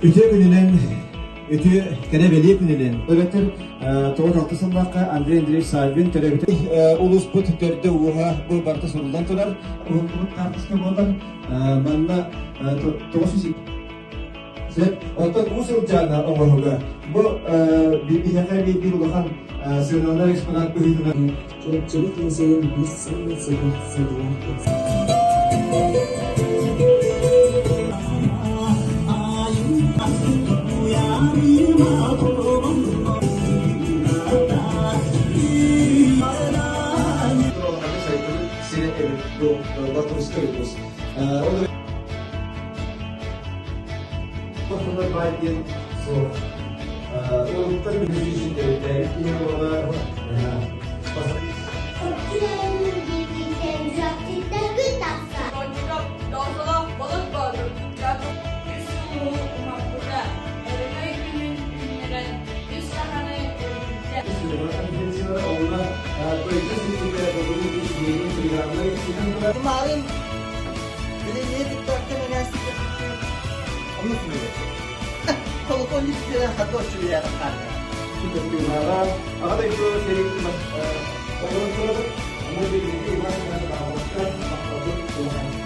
Үтүө күнүнэн, үтүө кэрэ бэлиэ күнүнэн эбэтэр тоҕус алта сыллаахха Андрей Андреевич Саввин төрөөбүтэ улууспут төрдө ууһа бу барыта суруллан турар уһуллубут хаартыска буолар манна 900 Сөп. Оттон уу сылдьаана оҥоһуга бу биһиэхэ биир улахан сыаналанар экспонат быһыытынан Чурапчыбыт музейын биир саамай сэдэх сыаналаах сирэ эбит бу Бартовскай улуус. Ол Баай диэн суох. Уолуттан билиһин төрүттээбит киһи буолар. Марын билиҥҥи кытта Колокольник диэн хата үчүгэйэ хаалла. Аҕа дойду сэриитин оҕолорун турабыт, ону билиҥҥи Иван Иванович Павловка махталбыт улахан.